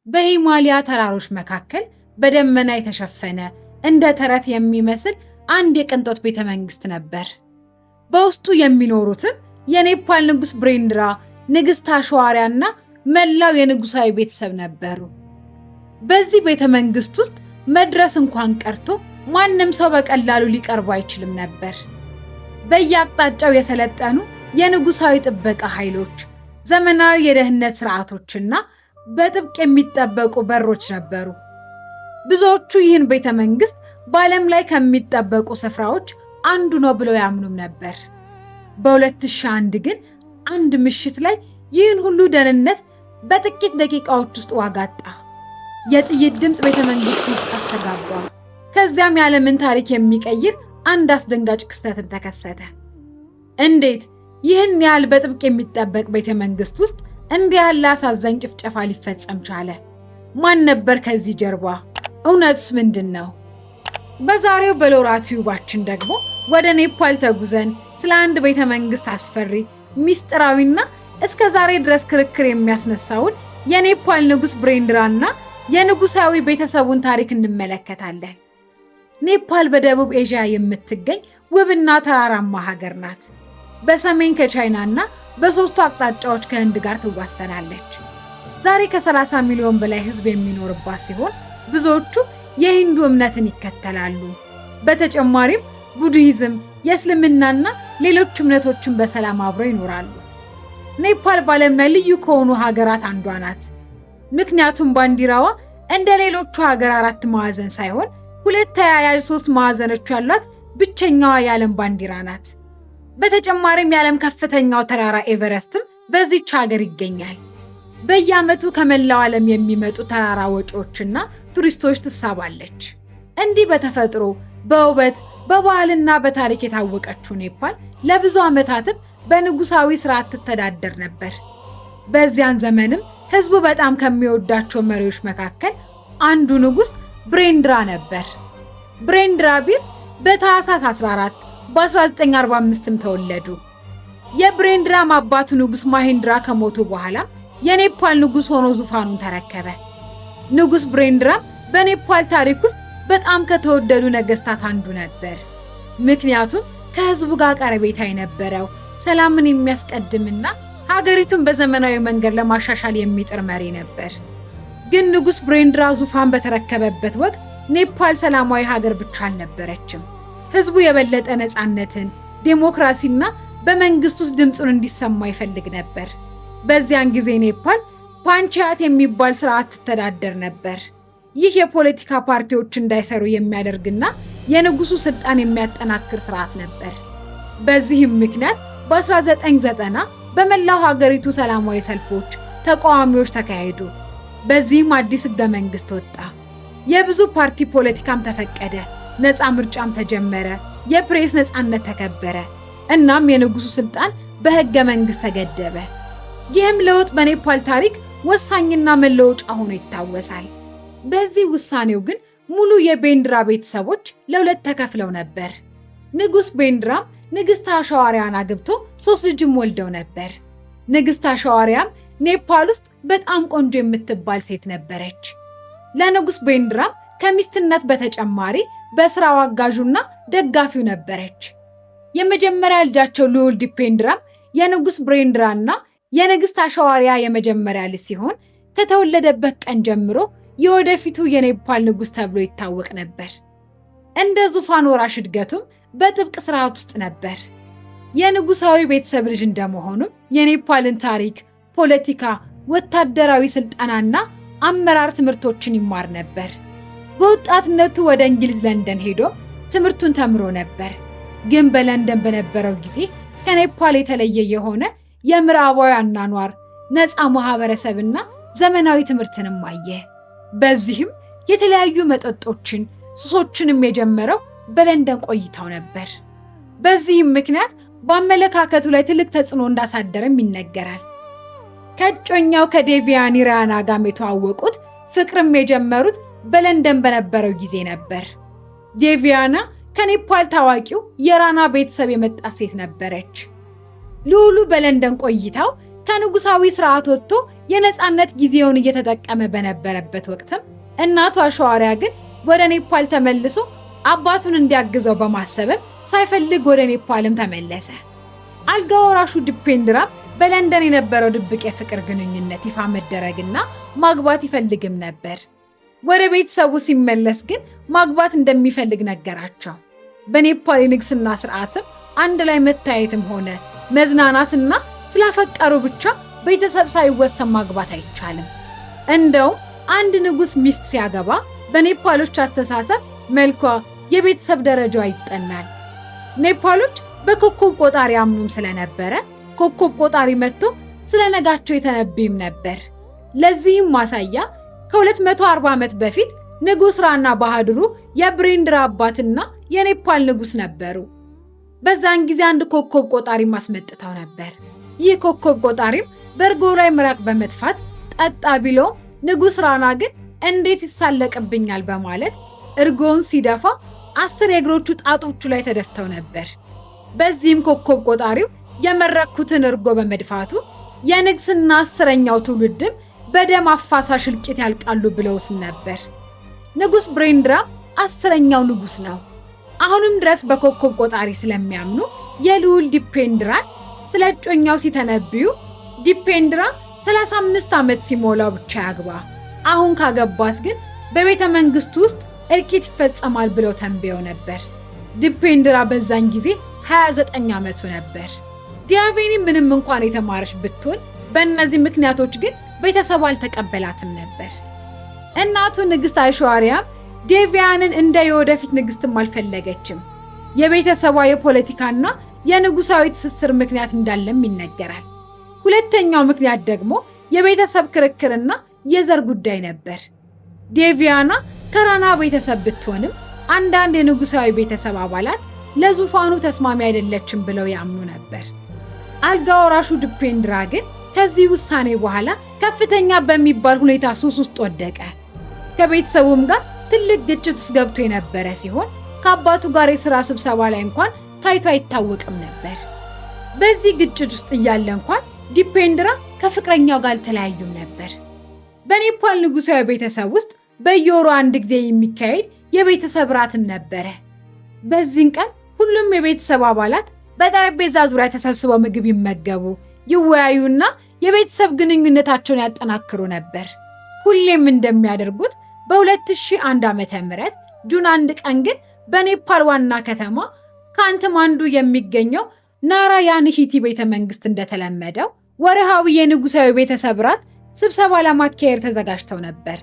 በሂማሊያ ተራሮች መካከል በደመና የተሸፈነ፣ እንደ ተረት የሚመስል አንድ የቅንጦት ቤተ መንግስት ነበር። በውስጡ የሚኖሩትም የኔፓል ንጉሥ ብሬንድራ፣ ንግሥት አሸዋሪያና መላው የንጉሣዊ ቤተሰብ ነበሩ። በዚህ ቤተ መንግስት ውስጥ መድረስ እንኳን ቀርቶ ማንም ሰው በቀላሉ ሊቀርቡ አይችልም ነበር። በየአቅጣጫው የሰለጠኑ የንጉሣዊ ጥበቃ ኃይሎች፣ ዘመናዊ የደህንነት ስርዓቶችና በጥብቅ የሚጠበቁ በሮች ነበሩ። ብዙዎቹ ይህን ቤተ መንግስት በዓለም ላይ ከሚጠበቁ ስፍራዎች አንዱ ነው ብለው ያምኑም ነበር። በ2001 ግን አንድ ምሽት ላይ ይህን ሁሉ ደህንነት በጥቂት ደቂቃዎች ውስጥ ዋጋ አጣ። የጥይት ድምፅ ቤተ መንግስቱ ውስጥ አስተጋባ። ከዚያም የዓለምን ታሪክ የሚቀይር አንድ አስደንጋጭ ክስተትን ተከሰተ። እንዴት ይህን ያህል በጥብቅ የሚጠበቅ ቤተ መንግስት ውስጥ እንዲህ ያለ አሳዛኝ ጭፍጨፋ ሊፈጸም ቻለ? ማን ነበር ከዚህ ጀርባ? እውነቱስ ምንድን ነው? በዛሬው በሎራ ቲዩባችን ደግሞ ወደ ኔፓል ተጉዘን ስለ አንድ ቤተ መንግስት አስፈሪ፣ ሚስጥራዊና እስከ ዛሬ ድረስ ክርክር የሚያስነሳውን የኔፓል ንጉሥ ብሬንድራና የንጉሳዊ ቤተሰቡን ታሪክ እንመለከታለን። ኔፓል በደቡብ ኤዥያ የምትገኝ ውብና ተራራማ ሀገር ናት። በሰሜን ከቻይናና በሦስቱ አቅጣጫዎች ከህንድ ጋር ትዋሰናለች። ዛሬ ከ30 ሚሊዮን በላይ ህዝብ የሚኖርባት ሲሆን ብዙዎቹ የሂንዱ እምነትን ይከተላሉ። በተጨማሪም ቡድሂዝም፣ የእስልምናና ሌሎች እምነቶችን በሰላም አብረው ይኖራሉ። ኔፓል በዓለም ላይ ልዩ ከሆኑ ሀገራት አንዷ ናት። ምክንያቱም ባንዲራዋ እንደ ሌሎቹ ሀገር አራት ማዕዘን ሳይሆን ሁለት ተያያዥ ሶስት ማዕዘኖች ያሏት ብቸኛዋ የዓለም ባንዲራ ናት። በተጨማሪም የዓለም ከፍተኛው ተራራ ኤቨረስትም በዚች ሀገር ይገኛል። በየዓመቱ ከመላው ዓለም የሚመጡ ተራራ ወጪዎችና ቱሪስቶች ትሳባለች። እንዲህ በተፈጥሮ፣ በውበት፣ በባህልና በታሪክ የታወቀችው ኔፓል ለብዙ ዓመታትም በንጉሳዊ ስርዓት ትተዳደር ነበር። በዚያን ዘመንም ህዝቡ በጣም ከሚወዳቸው መሪዎች መካከል አንዱ ንጉስ ብሬንድራ ነበር። ብሬንድራ ቢር በታህሳስ 14 በ1945ም ተወለዱ። የብሬንድራም አባቱ ንጉስ ማሂንድራ ከሞቱ በኋላ የኔፓል ንጉስ ሆኖ ዙፋኑን ተረከበ። ንጉስ ብሬንድራም በኔፓል ታሪክ ውስጥ በጣም ከተወደዱ ነገስታት አንዱ ነበር። ምክንያቱም ከህዝቡ ጋር ቀረቤታ የነበረው፣ ሰላምን የሚያስቀድምና ሀገሪቱን በዘመናዊ መንገድ ለማሻሻል የሚጥር መሪ ነበር። ግን ንጉስ ብሬንድራ ዙፋን በተረከበበት ወቅት ኔፓል ሰላማዊ ሀገር ብቻ አልነበረችም። ህዝቡ የበለጠ ነፃነትን፣ ዴሞክራሲና በመንግስት ውስጥ ድምፁን እንዲሰማ ይፈልግ ነበር። በዚያን ጊዜ ኔፓል ፓንቻያት የሚባል ስርዓት ትተዳደር ነበር። ይህ የፖለቲካ ፓርቲዎች እንዳይሰሩ የሚያደርግና የንጉሱ ስልጣን የሚያጠናክር ስርዓት ነበር። በዚህም ምክንያት በ1990 በመላው ሀገሪቱ ሰላማዊ ሰልፎች፣ ተቃዋሚዎች ተካሄዱ። በዚህም አዲስ ህገ መንግስት ወጣ። የብዙ ፓርቲ ፖለቲካም ተፈቀደ። ነፃ ምርጫም ተጀመረ። የፕሬስ ነፃነት ተከበረ። እናም የንጉሱ ስልጣን በህገ መንግስት ተገደበ። ይህም ለውጥ በኔፓል ታሪክ ወሳኝና መለወጫ ሆኖ ይታወሳል። በዚህ ውሳኔው ግን ሙሉ የቤንድራ ቤተሰቦች ለሁለት ተከፍለው ነበር። ንጉስ ቤንድራም ንግስት አሸዋሪያን አግብቶ ሶስት ልጅም ወልደው ነበር። ንግስት አሸዋሪያም ኔፓል ውስጥ በጣም ቆንጆ የምትባል ሴት ነበረች። ለንጉስ ቤንድራም ከሚስትነት በተጨማሪ በስራው አጋዡና ደጋፊው ነበረች። የመጀመሪያ ልጃቸው ልዑል ዲፔንድራም የንጉስ ብሬንድራና የንግስት አሸዋሪያ የመጀመሪያ ልጅ ሲሆን ከተወለደበት ቀን ጀምሮ የወደፊቱ የኔፓል ንጉስ ተብሎ ይታወቅ ነበር። እንደ ዙፋን ወራሽ እድገቱም በጥብቅ ስርዓት ውስጥ ነበር። የንጉሳዊ ቤተሰብ ልጅ እንደመሆኑም የኔፓልን ታሪክ፣ ፖለቲካ፣ ወታደራዊ ስልጠናና አመራር ትምህርቶችን ይማር ነበር። በወጣትነቱ ወደ እንግሊዝ ለንደን ሄዶ ትምህርቱን ተምሮ ነበር። ግን በለንደን በነበረው ጊዜ ከኔፓል የተለየ የሆነ የምዕራባዊ አኗኗር፣ ነፃ ማህበረሰብና ዘመናዊ ትምህርትንም አየ። በዚህም የተለያዩ መጠጦችን፣ ሱሶችንም የጀመረው በለንደን ቆይታው ነበር። በዚህም ምክንያት በአመለካከቱ ላይ ትልቅ ተጽዕኖ እንዳሳደረም ይነገራል። ከእጮኛው ከዴቪያኒ ራና ጋርም የተዋወቁት፣ ፍቅርም የጀመሩት በለንደን በነበረው ጊዜ ነበር። ዴቪያና ከኔፓል ታዋቂው የራና ቤተሰብ የመጣ ሴት ነበረች። ልዑሉ በለንደን ቆይታው ከንጉሳዊ ስርዓት ወጥቶ የነፃነት ጊዜውን እየተጠቀመ በነበረበት ወቅትም እናቱ አሸዋሪያ ግን ወደ ኔፓል ተመልሶ አባቱን እንዲያግዘው በማሰብም ሳይፈልግ ወደ ኔፓልም ተመለሰ። አልጋ ወራሹ ዲፔንድራም በለንደን የነበረው ድብቅ የፍቅር ግንኙነት ይፋ መደረግና ማግባት ይፈልግም ነበር። ወደ ቤተሰቡ ሲመለስ ግን ማግባት እንደሚፈልግ ነገራቸው። በኔፓል የንግስና ስርዓትም አንድ ላይ መታየትም ሆነ መዝናናትና ስላፈቀሩ ብቻ ቤተሰብ ሳይወሰን ማግባት አይቻልም። እንደውም አንድ ንጉስ ሚስት ሲያገባ በኔፓሎች አስተሳሰብ መልኳ፣ የቤተሰብ ደረጃዋ ይጠናል። ኔፓሎች በኮከብ ቆጣሪ አምኑም ስለነበረ ኮከብ ቆጣሪ መጥቶ ስለ ነጋቸው የተነብይም ነበር። ለዚህም ማሳያ ከ240 ዓመት በፊት ንጉስ ራና ባህድሩ የብሬንድራ አባትና የኔፓል ንጉስ ነበሩ። በዛን ጊዜ አንድ ኮከብ ቆጣሪም አስመጥተው ነበር። ይህ ኮከብ ቆጣሪም በእርጎ ላይ ምራቅ በመትፋት ጠጣ ቢለውም ንጉስ ራና ግን እንዴት ይሳለቅብኛል በማለት እርጎውን ሲደፋ 10 የእግሮቹ ጣቶቹ ላይ ተደፍተው ነበር። በዚህም ኮከብ ቆጣሪው የመረኩትን እርጎ በመድፋቱ የንግስና 10ኛው ትውልድም በደም አፋሳሽ እልቂት ያልቃሉ ብለውትም ነበር። ንጉስ ብሬንድራ 10ኛው ንጉስ ነው። አሁንም ድረስ በኮከብ ቆጣሪ ስለሚያምኑ የልዑል ዲፔንድራን ስለ እጮኛው ሲተነብዩ ዲፔንድራ 35 ዓመት ሲሞላው ብቻ ያግባ፣ አሁን ካገባት ግን በቤተ መንግስቱ ውስጥ እልቂት ይፈጸማል ብለው ተንብየው ነበር። ዲፔንድራ በዛን ጊዜ 29 ዓመቱ ነበር። ዲያቬኒ ምንም እንኳን የተማረች ብትሆን በእነዚህ ምክንያቶች ግን ቤተሰቡ አልተቀበላትም ነበር። እናቱ ንግስት አይሽዋሪያም ዴቪያንን እንደ የወደፊት ንግስትም አልፈለገችም። የቤተሰቧ የፖለቲካና የንጉሳዊ ትስስር ምክንያት እንዳለም ይነገራል። ሁለተኛው ምክንያት ደግሞ የቤተሰብ ክርክርና የዘር ጉዳይ ነበር። ዴቪያና ከራና ቤተሰብ ብትሆንም አንዳንድ የንጉሳዊ ቤተሰብ አባላት ለዙፋኑ ተስማሚ አይደለችም ብለው ያምኑ ነበር። አልጋ ወራሹ ዲፔንድራ ግን ከዚህ ውሳኔ በኋላ ከፍተኛ በሚባል ሁኔታ ሱስ ውስጥ ወደቀ። ከቤተሰቡም ጋር ትልቅ ግጭት ውስጥ ገብቶ የነበረ ሲሆን ከአባቱ ጋር የሥራ ስብሰባ ላይ እንኳን ታይቶ አይታወቅም ነበር። በዚህ ግጭት ውስጥ እያለ እንኳን ዲፔንድራ ከፍቅረኛው ጋር አልተለያዩም ነበር። በኔፓል ንጉሳዊ ቤተሰብ ውስጥ በየወሩ አንድ ጊዜ የሚካሄድ የቤተሰብ ራትም ነበረ። በዚህን ቀን ሁሉም የቤተሰብ አባላት በጠረጴዛ ዙሪያ ተሰብስበው ምግብ ይመገቡ፣ ይወያዩና የቤተሰብ ግንኙነታቸውን ያጠናክሩ ነበር። ሁሌም እንደሚያደርጉት በ2001 ዓመተ ምህረት ጁን 1 ቀን ግን በኔፓል ዋና ከተማ ካትማንዱ የሚገኘው ናራያንሂቲ ቤተ መንግስት እንደተለመደው ወርሃዊ የንጉሳዊ ቤተሰብ ራት ስብሰባ ለማካሄድ ተዘጋጅተው ነበር።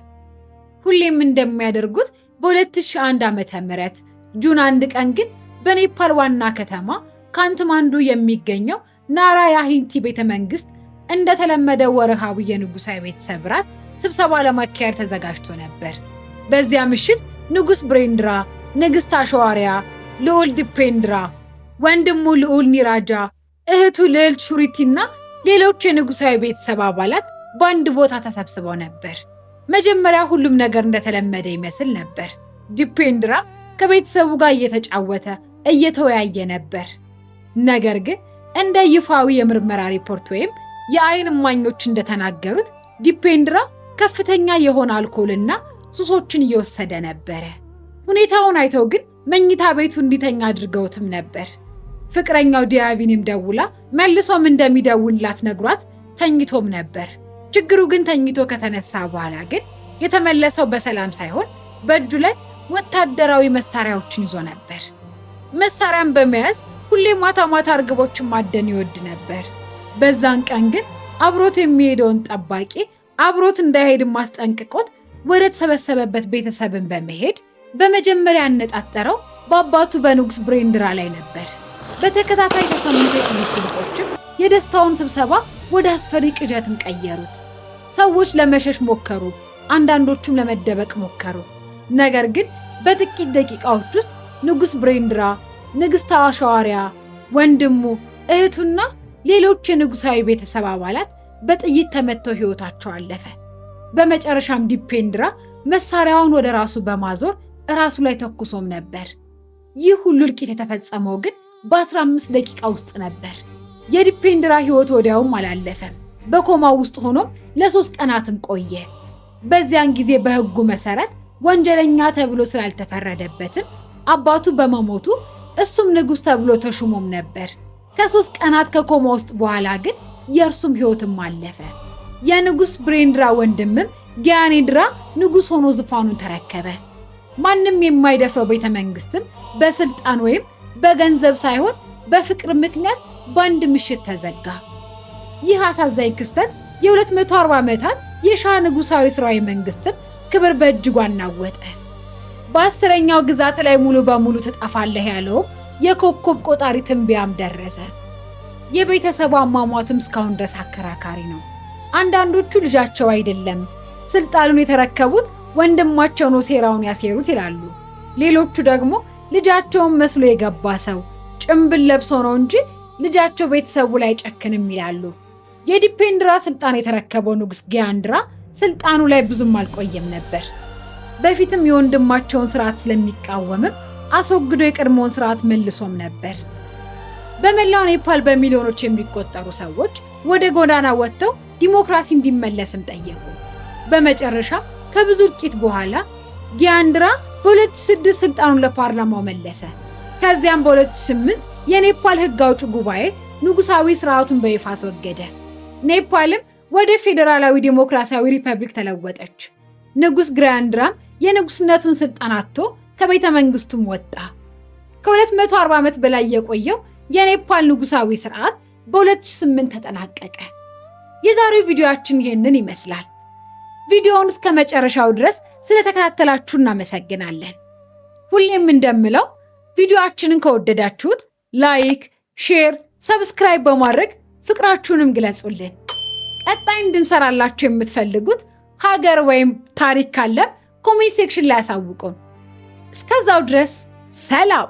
ሁሌም እንደሚያደርጉት በ2001 ዓመተ ምህረት ጁን 1 ቀን ግን በኔፓል ዋና ከተማ ካትማንዱ የሚገኘው ናራያንሂቲ ቤተ መንግስት እንደተለመደው ወርሃዊ የንጉሳዊ ቤተሰብ ራት ስብሰባ ለማካሄድ ተዘጋጅቶ ነበር። በዚያ ምሽት ንጉስ ብሬንድራ፣ ንግስት አሸዋሪያ፣ ልዑል ዲፔንድራ፣ ወንድሙ ልዑል ኒራጃ፣ እህቱ ልዕልት ሹሪቲና ሌሎች የንጉሳዊ ቤተሰብ አባላት በአንድ ቦታ ተሰብስበው ነበር። መጀመሪያ ሁሉም ነገር እንደተለመደ ይመስል ነበር። ዲፔንድራ ከቤተሰቡ ጋር እየተጫወተ እየተወያየ ነበር። ነገር ግን እንደ ይፋዊ የምርመራ ሪፖርት ወይም የአይን እማኞች እንደተናገሩት ዲፔንድራ ከፍተኛ የሆነ አልኮልና ሱሶችን እየወሰደ ነበረ። ሁኔታውን አይተው ግን መኝታ ቤቱ እንዲተኛ አድርገውትም ነበር። ፍቅረኛው ዲያቪንም ደውላ መልሶም እንደሚደውልላት ነግሯት ተኝቶም ነበር። ችግሩ ግን ተኝቶ ከተነሳ በኋላ ግን የተመለሰው በሰላም ሳይሆን በእጁ ላይ ወታደራዊ መሳሪያዎችን ይዞ ነበር። መሳሪያን በመያዝ ሁሌ ማታ ማታ እርግቦችን ማደን ይወድ ነበር። በዛን ቀን ግን አብሮት የሚሄደውን ጠባቂ አብሮት እንዳይሄድ ማስጠንቅቆት ወደ ተሰበሰበበት ቤተሰብን በመሄድ በመጀመሪያ ያነጣጠረው በአባቱ በንጉስ ብሬንድራ ላይ ነበር። በተከታታይ የተሰሙት የጥይት ድምጾችም የደስታውን ስብሰባ ወደ አስፈሪ ቅዠትም ቀየሩት። ሰዎች ለመሸሽ ሞከሩ፣ አንዳንዶቹም ለመደበቅ ሞከሩ። ነገር ግን በጥቂት ደቂቃዎች ውስጥ ንጉስ ብሬንድራ፣ ንግስት አሸዋሪያ፣ ወንድሙ፣ እህቱና ሌሎች የንጉሳዊ ቤተሰብ አባላት በጥይት ተመተው ሕይወታቸው አለፈ። በመጨረሻም ዲፔንድራ መሳሪያውን ወደ ራሱ በማዞር ራሱ ላይ ተኩሶም ነበር። ይህ ሁሉ እልቂት የተፈጸመው ግን በ15 ደቂቃ ውስጥ ነበር። የዲፔንድራ ሕይወት ወዲያውም አላለፈም። በኮማ ውስጥ ሆኖም ለ3 ቀናትም ቆየ። በዚያን ጊዜ በሕጉ መሰረት ወንጀለኛ ተብሎ ስላልተፈረደበትም አባቱ በመሞቱ እሱም ንጉሥ ተብሎ ተሹሞም ነበር። ከ3 ቀናት ከኮማ ውስጥ በኋላ ግን የእርሱም ሕይወትም አለፈ። የንጉሥ ብሬንድራ ወንድምም ጊያኔንድራ ንጉሥ ሆኖ ዙፋኑን ተረከበ። ማንም የማይደፍረው ቤተ መንግስትም በስልጣን ወይም በገንዘብ ሳይሆን በፍቅር ምክንያት በአንድ ምሽት ተዘጋ። ይህ አሳዛኝ ክስተት የ240 ዓመታት የሻህ ንጉሣዊ ሥርወ መንግስትም ክብር በእጅጉ አናወጠ። በ10ኛው ግዛት ላይ ሙሉ በሙሉ ትጠፋለህ ያለውም የኮከብ ቆጣሪ ትንበያም ደረሰ። የቤተሰቡ አሟሟትም እስካሁን ድረስ አከራካሪ ነው። አንዳንዶቹ ልጃቸው አይደለም፣ ስልጣኑን የተረከቡት ወንድማቸው ነው ሴራውን ያሴሩት ይላሉ። ሌሎቹ ደግሞ ልጃቸውን መስሎ የገባ ሰው ጭምብል ለብሶ ነው እንጂ ልጃቸው ቤተሰቡ ላይ አይጨክንም ይላሉ። የዲፔንድራ ስልጣን የተረከበው ንጉስ ጊያንድራ ስልጣኑ ላይ ብዙም አልቆየም ነበር። በፊትም የወንድማቸውን ስርዓት ስለሚቃወምም አስወግዶ የቀድሞውን ስርዓት መልሶም ነበር። በመላው ኔፓል በሚሊዮኖች የሚቆጠሩ ሰዎች ወደ ጎዳና ወጥተው ዲሞክራሲ እንዲመለስም ጠየቁ። በመጨረሻ ከብዙ እልቂት በኋላ ጊያንድራ በ2006 ስልጣኑን ለፓርላማው መለሰ። ከዚያም በ2008 የኔፓል ሕግ አውጪ ጉባኤ ንጉሳዊ ስርዓቱን በይፋ አስወገደ። ኔፓልም ወደ ፌዴራላዊ ዲሞክራሲያዊ ሪፐብሊክ ተለወጠች። ንጉስ ጊያንድራም የንጉስነቱን ስልጣን አጥቶ ከቤተ መንግስቱም ወጣ። ከ240 ዓመት በላይ የቆየው የኔፓል ንጉሳዊ ስርዓት በ2008 ተጠናቀቀ። የዛሬው ቪዲዮአችን ይህንን ይመስላል። ቪዲዮውን እስከ መጨረሻው ድረስ ስለተከታተላችሁ እናመሰግናለን። ሁሌም እንደምለው ቪዲዮአችንን ከወደዳችሁት like፣ share፣ subscribe በማድረግ ፍቅራችሁንም ግለጹልን። ቀጣይ እንድንሰራላችሁ የምትፈልጉት ሀገር ወይም ታሪክ ካለ comment section ላይ ያሳውቁን። እስከዛው ድረስ ሰላም።